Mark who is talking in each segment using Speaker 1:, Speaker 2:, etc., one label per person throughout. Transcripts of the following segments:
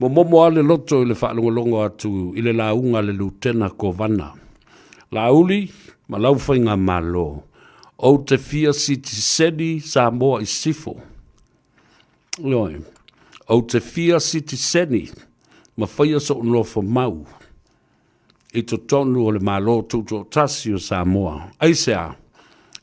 Speaker 1: Momomo lava le loto i le faalogologo atu i le lauga a le Lutena Kovana. Laauli ma lau faigamalo, ou te fia sitiseni Samoa i Sisifo. Ioe, ou te fia sitiseni ma faia so'u nofo mau i totonu o le Malo Tutoatasi o Samoa. Aisea?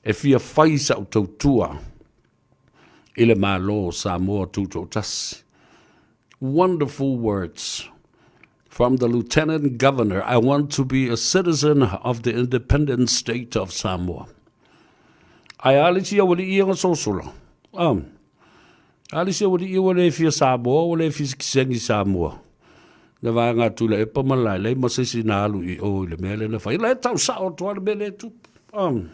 Speaker 1: E fia fai sa'u tautua i le Malo o Samoa Tutoatasi. Wonderful words from the Lieutenant Governor. I want to be a citizen of the independent state of Samoa. Ae a le isi aualii ia na sosola? Um, a le isi aualii ua le fia Samoa, ua le fia sitiseni Samoa. Na vaega atu i Tuilaepa ma Laelei ma se isi na alu i o i le mea lea na fai. La e tau sao atu lava le mea lea e tupu. Um,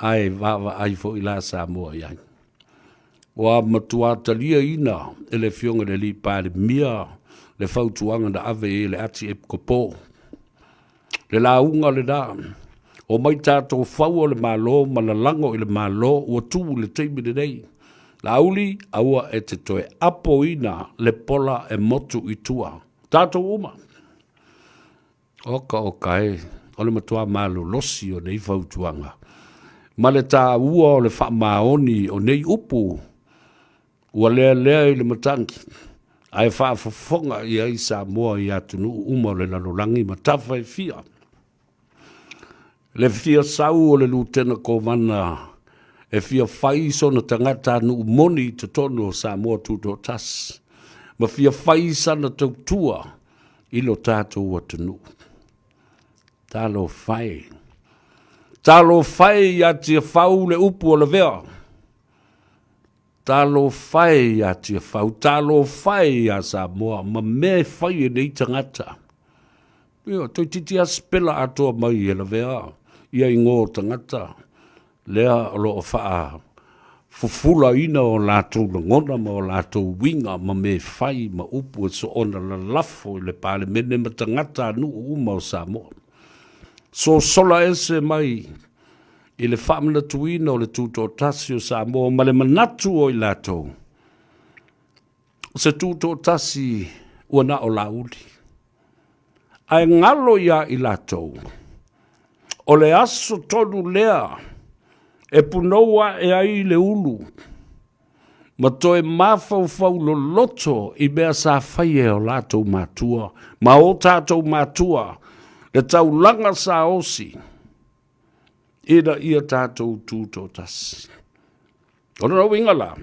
Speaker 1: ae vaavaai foi la Samoa i ai. Ua matua taliaina e le Afioga i le Alii Palemia le fautuaga na ave i ai le Atiepikopo. Le lauga lena, omai tatou faua le Malo ma lalago i le Malo ua tu i le taimi lenei. Laauli, aua e te toe apoina le pola e motu i tua. Tatou uma. Oka oka e, o le matua malolosi o nei fautuaga ma le taua o le faamaoni o nei upu ua lealea i le matagi ae faafofoga i ai Samoa i atunuu uma o le lalolagi ma tafa e fia. Le fia sau o le Lutena Kovana e fia fai sona tagatanuu moni i totonu o Samoa Tutoatasi ma fia fai sana tautua i lo tatou atunuu. Talofa e! Talofa e ia Tiafau le upu o Lavea! Talofa e ia Tiafau, talofa e ia Samoa ma mea e fai e nei tagata. Ia, toeitiiti lava sipela atoa mai e Lavea ia igoa o tagata lea o lo o faafufulaina o latou lagona ma o latou uiga ma mea e fai ma upu e soona lalafo i le Palemene ma tagatanuu uma o Samoa. Sosola ese mai i le faamanatuina o le Tutoatasi o Samoa ma le manatu o i latou, o se Tutoatasi ua na o Laauli. Ae galo iā i latou, o le aso tonu lea e punou ae ai le ulu ma toe mafaufau loloto i mea sa faia e o latou matua ma o tatou matua, le taulaga sa osi ina ia tatou tutoatasi. O lona uiga la,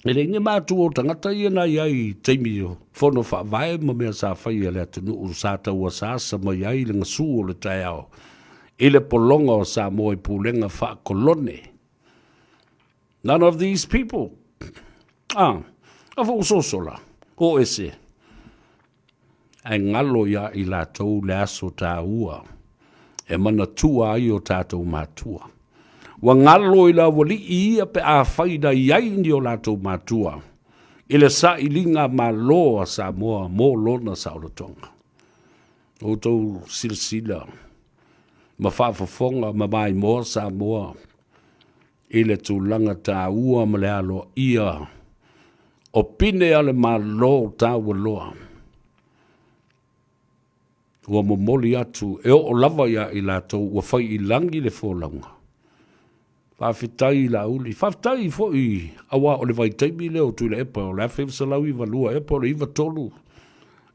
Speaker 1: e leai ni matua o tagata ia na i ai i taimi o fono faavae ma mea sa faia e le atunuu sa tauasaasa mai ai le gasu o le taeao i le pologa o Samoa i pulega faakolone. None of these people. Ah, a fo usoso la, o ese. Ae galo iā i latou le aso taua e manatua ai o tatou matua. Ua galo i le aualii ia pe afai na i ai ni o latou matua i le sailiga malo a Samoa mo lona saolotoga. Outou silasila ma faafofoga ma maimoa Samoa i le tulaga taua ma le aloaia o pine a le Malo taualoa ua momoli atu e oo lava iā i latou ua fai i lagi le folauga. Faafetai i Laauli, faafetai foi aua o le vaitaimi lea o Tuilaepa o le 1992 ea po o le 93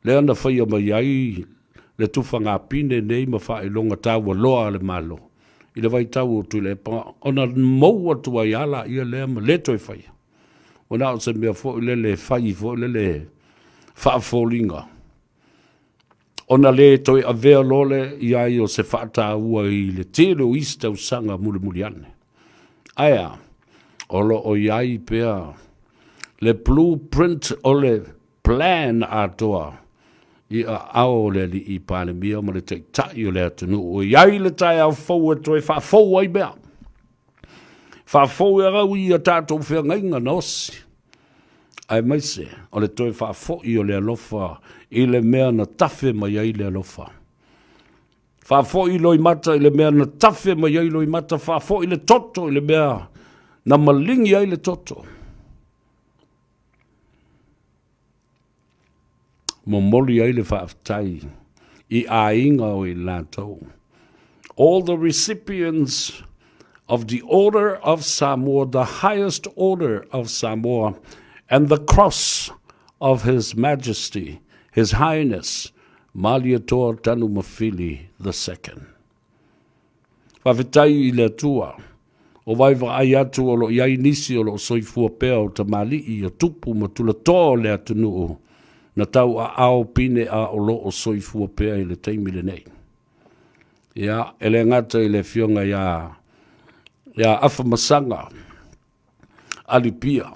Speaker 1: lea na faia mai ai le tufagapine nei ma faailoga taualoa a le Malo i le vaitau o Tuilaepa ona mou atu ai lava laia lea ma le toe faia. Ua na o se mea foi lele e fai foi lele faafoliga ona le toe avea loa lea i ai o se faataua i le tele o isi tausaga mulimuli ane. Ae a? O lo o i ai pea le blueprint o le plan atoa i aao o le Alii Palemia ma le Taitai o le atunuu. E i ai le taeao fou e toe faafou ai mea. Faafou e au i a tatou feagaiga na osi, aemaise o le toe faafoi o le alofa i le mea na tafe mai ai le alofa. Faafoi loimata i le mea na tafe mai ai loimata, faafoi le toto i le mea na maligi ai le toto. Momoli ai le faafetai i aiga o i latou. All the recipients of the Order of Samoa, the highest order of Samoa, and the cross of His Majesty, His Highness, Malietoa Tanumafili the Second. Faafetai i le Atua, o vaevaai atu o lo o i ai nisi o lo o soifua pea o tamalii, o tupu ma tulatoa o le atunuu na tauaao pine a o lo o soifua pea i le taimi lenei. Ia, e le gata i le afioga ia ia Afamasaga Alipia,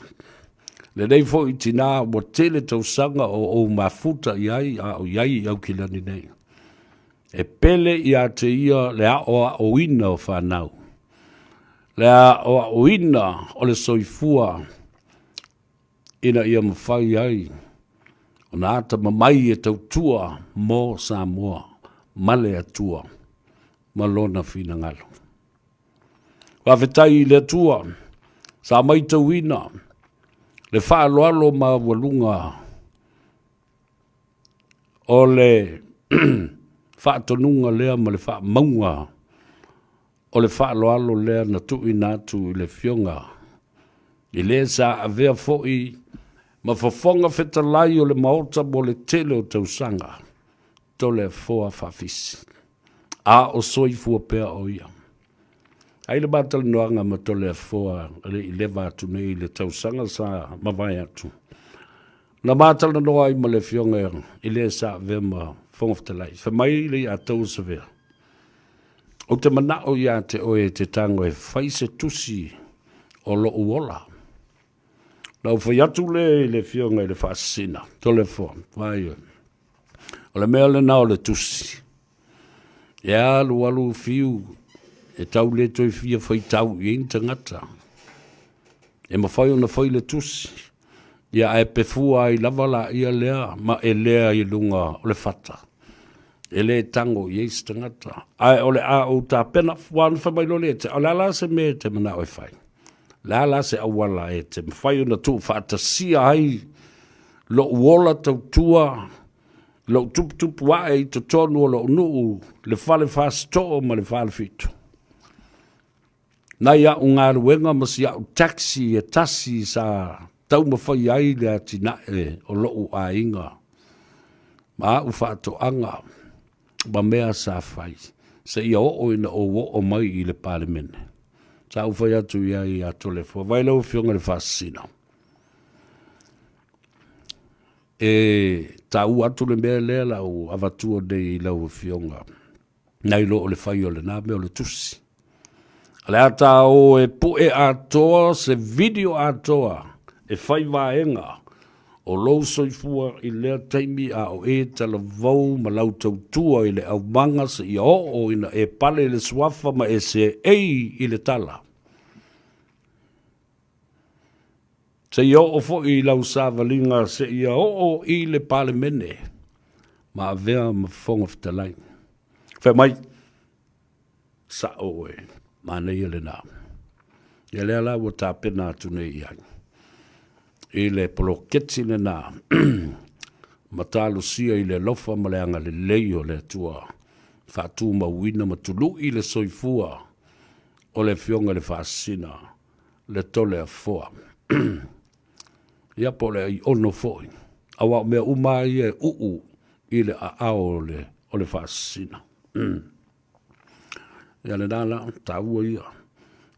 Speaker 1: lenei foi tinā ua tele tausaga o ou mafuta i ai a o i ai i Aukilani nei. E pele ia te ia le aoaoina o fanau, le aoaoina o le soifua ina ia mafai ai ona atamamai e tautua mo Samoa ma le Atua ma Lona finagalo. Faafetai i le Atua sa maitauina le faaaloalo maualuga o le faatonuga lea ma le faamauga o le faaaloalo lea na tuuina atu i le Afioga i le sa avea foi ma Fofoga Fetalai o le Maota mo le tele o tausaga, Toleafoa Faafisi, a o soifua pea o ia. Ai le matalanoaga ma Toleafoa e le i leva atu nei i le tausaga sa mavae atu. Na matalanoa ai ma le Afioga i le sa avea ma Fofoga Fetalai, fai mai le ia tou Savea, Ou te manao ia te oe e te tago e fai se tusi o lou ola. Na ou fai atu lea i le afioga i le Faasisina, Toleafoa, vaai oe, o le mea lena o le tusi, e alu alu fiu e tau le toe fia faitau i ai ni tagata. E mafai ona fai le tusi, ia ae pefua ai lava laia lea ma elea i luga o le fata. E le tago i ai se tagata. Ae o le a ou tapena, ua ona fai mai loa lea, o le a la se mea e te manao e fai? O le a la se auala e te mafai ona tuufaatasia ai lou ola tautua, lou tuputupu ae i totonu o lou nuu, le fale Fasitoo ma le Falefitu? Nai au galuega ma si au taxi e tasi sa taumafai ai le atinae o lou aiga ma au faatoaga ma mea sa fai seia oo ina ou oo mai i le Palemene. Sa ou fai atu i ai ia Toleafoa, Vaai lau Afioga i le Faasisina, e taua atu le mea lea la ou avatua nei i lau Afioga nai lo o le fai o lena mea o le tusi. O le a ta o e pue atoa se video atoa e fai vaega o lou soifua i lea taimi a o e talavou ma lau tautua i le aumaga seia oo ina e pale i le suafa ma e seei i le tala. Seia oo foi i lau savaliga seia oo i le Palemene ma avea ma Fofoga Fetalai. Fai mai, sa'o oe, manaia lena. Ia lea la ua tapena atu nei i ai i le poloketi lena ma talosia i le alofa ma le agalelei o le Atua faatumauina ma tului le soifua o le Afioga i le Faasisina le Toleafoa. Ia po o le aiono foi, aua o mea uma lava ia e uu i le aao o le, o le faasisina. Ia lena la, taua ia,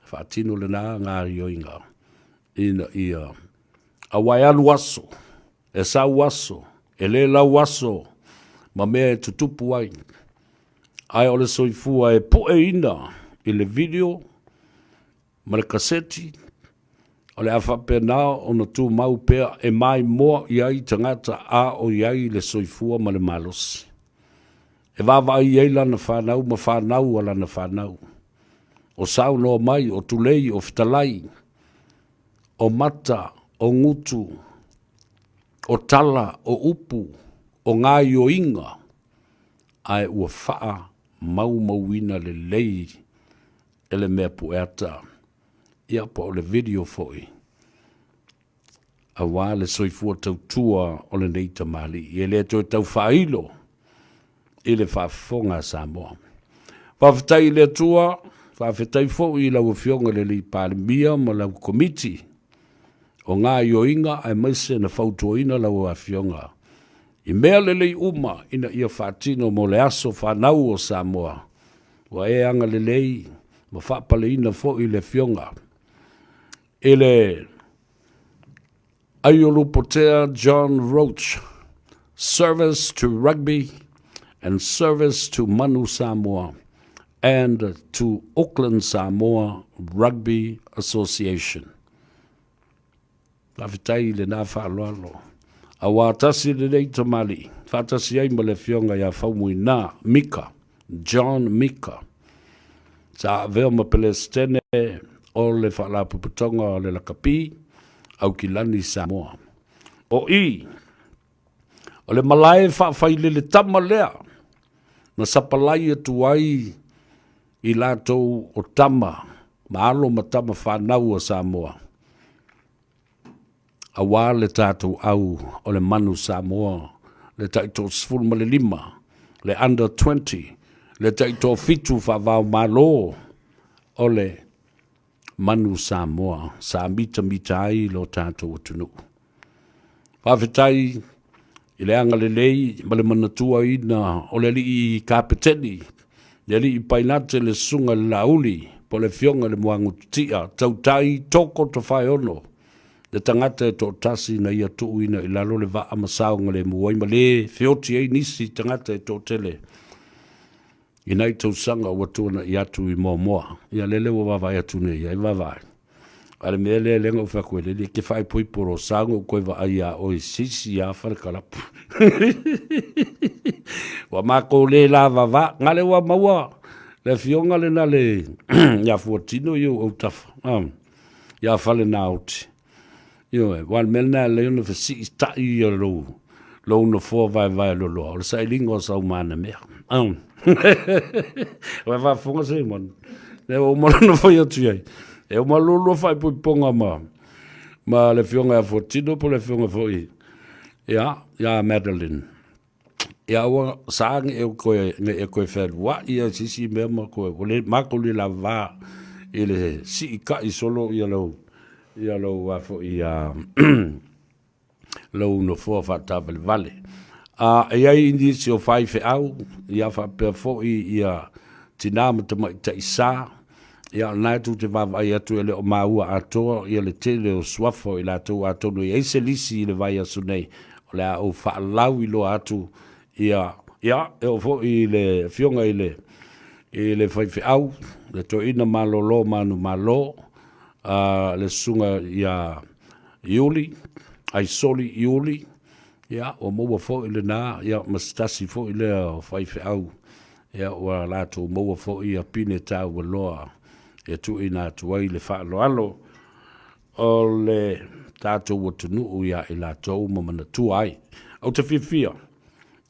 Speaker 1: faatino lena gaoioiga ina ia aua e alu aso, e sau aso, e le lau aso ma mea e tutupu ai. Ae o le soifua e pueina i le video ma le kaseti, o le a faapena ona tumau pea e maimoa i ai tagata a o i ai le soifua ma le malosi. E vaavaai i ai lana fanau ma fanau a lana fanau. O saunoa mai, o tulei, o fetalai, o mata, o gutu, o tala, o upu, o gaoioiga, ae ua faamaumauina lelei e le mea pueata, ia po o le video foi. Aua le soifua tautua o lenei tamalii e le toe tau faailo i le faafofoga a Samoa. Faafetai i le Atua, faafetai foi i lau Afioga i le Alii Palemia ma lau Komiti o gaoioiga aemaise na fautuaina lau Afioga i mea lelei uma ina ia faatino mo le aso fanau o Samoa. Ua e agalelei ma faapaleina foi le Afioga i le Aiolupotea John Roach, Service to Rugby and Service to Manu Samoa and to Auckland Samoa Rugby Association. Faafetai i lena faaaloalo. Aua tasi lenei tamalii, faatasi ai ma le afioga ia Faumuina Mika, John Mika, sa avea ma Pelesitene o le Faalapotopotoga o le Lakapi, Aukilani Samoa. O i, o le malae faafailele tama lea na sapalai atu ai i latou o tama ma alo ma tama fanau a Samoa, aua le tatou au o le Manu Samoa, le tai-35, le Under 20, le tai-7 faava-o-Malo o le Manu Samoa sa mitamita ai lo tatou atunuu. Faafetai i le agalelei ma le manatuaina o le alii Kapeteni, le alii Pailate, le Susuga i le Laauli, po o le Afioga i le Muagututia, Tautai Toko Tofaeono, le tagata e toatasi na ia tuuina i lalo le vaa ma saogalemu ai ma le feoti ai nisi tagata e toatele i nai tausaga ua tuanai atu i muamua. Ia lele ua vaavaai atu nei ai vaavaai. A o le mea lea lea na ou fai atu ai lele, e te faaipoipo loa sa ona ou toe vaai ia oe i se isi lava fale kalapu. Ua matou le lavava, na le ua maua le afioga lena le ia Fuatino i ou autafa, ia Falenaoti. Ioe, aua o le mea lena e ala ai ona fesiitai ia lou, lou nofoa vaevae loloa, o le sailiga o sau manamea. Ua faafofoga Simon, lea ua uma ona fai atu i ai. E uma lua faaipoipoga ma, ma le afioga ia Fuatino po o le afioga foi ia, ia Madeline. Ia ua sa ne i toe, ne i toe fealuai ia se isi mea ma toe, ua le, matou le lavava i le siitai solo ia lou, ia lou a foi ia lou nofoa faataavalevale. A e i ai nisi o faifeau, ia faapea foi ia tina ma tamaitai sa, ia o lena e tou te vaavaai atu e le o maua atoa ia le tele o suafa o i latou, atonu e i ai se lisi i le vaiaso nei o le a ou faalauiloa atu ia, ia e oo foi i le afioga i le i le faifeau, le toeaina malolo manumalo, a le susuga ia Iuli, Aisoli Iuli, ia ua maua foi lena, ia ma se tasi foi lea o faifeau, ia ua latou maua foi ia pine taua loa e tuuina atu ai le faaaloalo o le tatou atunuu ia i latou ma manatua ai. Ou te fiafia,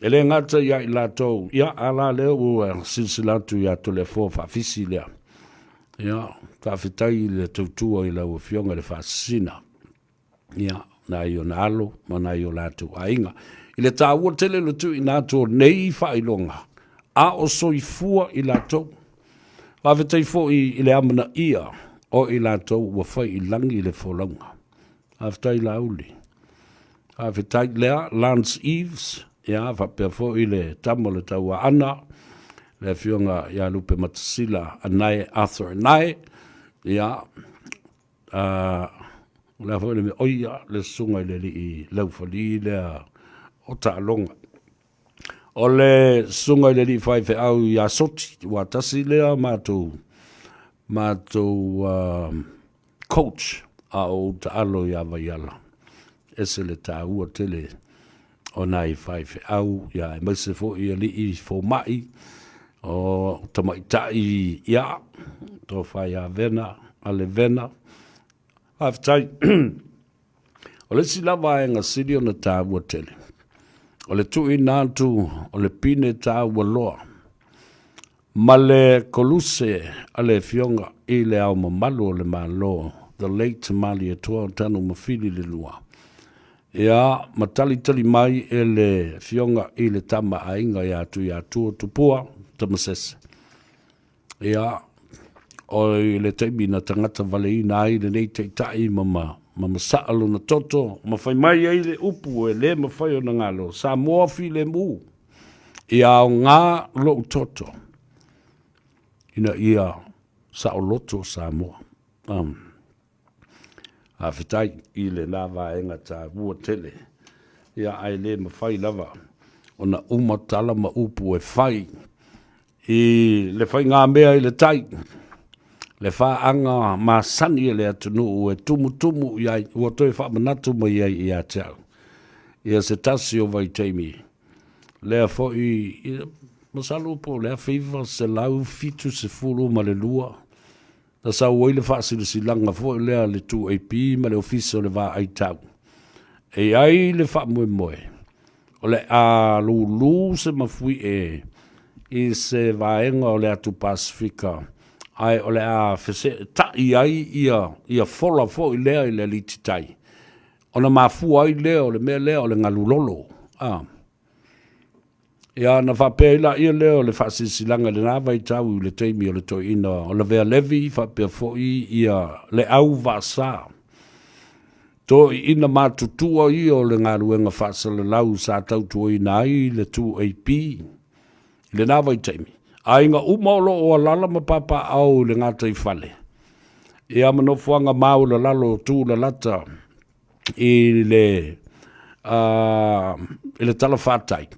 Speaker 1: e le gata ia i latou, ia a la lea ua silasila atu ia Toleafoa Faafisi lea. Ia, faafetai i le tautua i lau Afioga i le Faasisina. Ia, nai ona alo ma nai o latou aiga. I le taua tele o le tuuina atu o nei faailoga, a o soifua i latou. Faafetai foi i le amanaia o i latou ua fai i lagi le folauga. Faafetai Laauli. Faafetai lea Lance Eves, ia faapea foi le tama o le Tauaana, le afioga ia Lupematasila Anae Arthur Anae, ia o le a foi le mea, oia, le susuga i le alii laufali lea o taaloga. O le susuga i le alii faifeau ia Soti, ua tasi lea matou, matou coach a o ou taalo ia Vaiala. Ese le taua tele o nai faifeau, ia aemaise foi alii fomai, o tamaitai, ia, tofa ia Vena, Ale Vena. Faafetai. O le isi la vaega sili ona taua tele, o le tuuina atu o le pine taua loa ma le koluse a le Afioga i Le Ao Mamalu o le Malo, the late Malietoa Tanumafili le Lua. Ia, ma talitali mai e le Afioga i le Tama a Aiga ia Tuiatua Tupua Tamasese. Ia, o le taimi na tagata valeina ai lenei taitai ma ma ma masaa lona toto ma fai mai ai le upu e le mafai ona galo, Samoa filemu, ia aoga lou toto ina ia saoloto Samoa. Faafetai i lena vaega taua tele. Ia, ae le mafai lava ona uma tala ma upu e fai i le faigamea i le tai, le faaga masani a le atunuu e tumutumu i ai, ua toe faamanatu mai ai ia te au ia se tasi o vaitaimi lea foi, masalo po o le 1972 na sau ai le faasilasilaga foi lea a le 2AP ma le Ofisa o le Vaai Tau, e i ai le faamoemoe o le a lulu se mafuie i se vaega o le atu Pasefika, ae o le a feseetai ai ia fola foi lea i le alititai, ona mafua ai lea o le mea lea o le galu lolo. Ia ona faapea ai laia lea o le faasilasilaga i lena vaitau i le taimi o le toeaina o Lavea Levi faapea foi ia Leau Vaasa. Toeaiina matutua ia o le galuega faasalalau sa tautuaina ai le 2AP i lena vaitaimi. Aiga uma o lo o alaala ma papaaao i le gataifale, ia ma nofoaga maualalalo tulalata i le i le talafatai,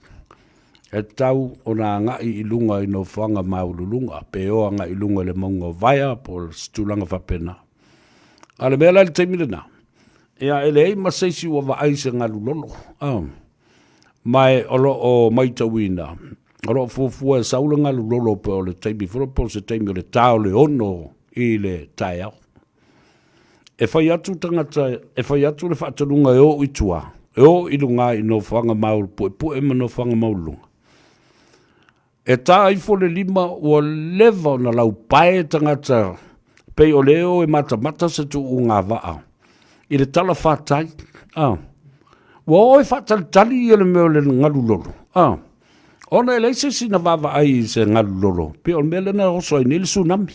Speaker 1: e tatau ona agai i luga i nofoaga maualuluga, pe o agai i luga i le mauga o Vaea po o se tulaga faapena. A o le mea la i le taimi lena, ia e leai ma se isi ua vaai i se galu lolo, ma o lo o matauina, o lo o fuafua e sau le galu lolo po o le taimi foi po o se taimi o le ta o le 6 i le taeao. E fai atu tagata, e fai atu le faatonuga e o i tua, e o i luga i nofoaga puepue ma nofoaga maualuluga. E ta ifo le lima ua leva ona laupae tagata pei o le o e matamata se tuuga vaa i le talafatai. Ua o e faatalitali ia le mea o le galu lolo. Ona e leai se isi na vaavaai i se galu lolo, pei o le mea lea na oso ai nei le tsunami.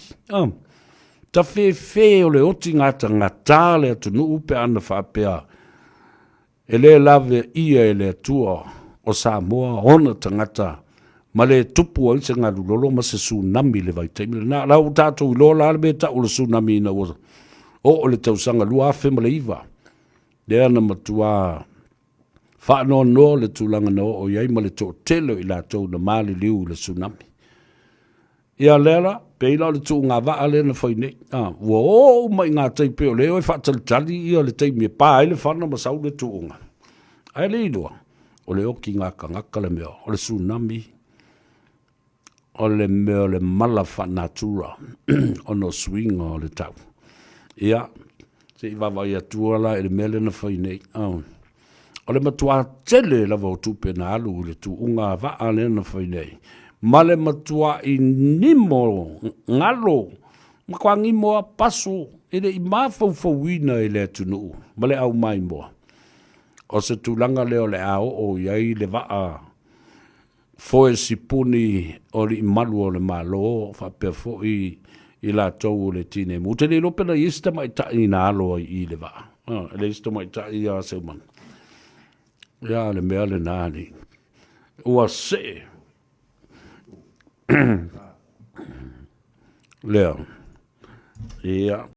Speaker 1: Tafefe o le oti gatagata le atunuu pe ana faapea e le laveia e le Atua o Samoa ona tagata ma le tupu ai se galu lolo ma se tsunami i le vaitaimi lena. O la ua tatou iloa la le mea e tau o le tsunami ina ua oo i le tausaga 2009, lea na matua faanoanoa le tulaga na oo i ai ma le toatele o i latou na maliliu i le tsunami. Ia lea la, pei la o le tuuga vaa lea na fai nei. Ua o uma i gatai pei o lea e faatalitali ia le taimi e pa ai le fana ma sau le tuuga. Ae le iloa, o le oti gatagata le mea, o le tsunami, o le mea o le mala faanatura ona o suiga o le tau. Ia, se i vaavaai atua la i le mea lea na fai nei. O le matua tele lava o tupe na alu i le tuuga vaa lea na fai nei, ma le matuai nimo galo, matua nimo lava paso, e le i mafaufauina e le atunuu ma le aumaimoa. O se tulaga lea o le a oo i ai le vaa foe sipuni o alii malu o le Malo faapea foi i latou o le Tineimu. Ou te le iloa pe na i ai se tamaitai na alo ai i le vaa. E leai se tamaitai ia Seumanu. Ia, le mea lena alii. Ua see. Lea. Ia.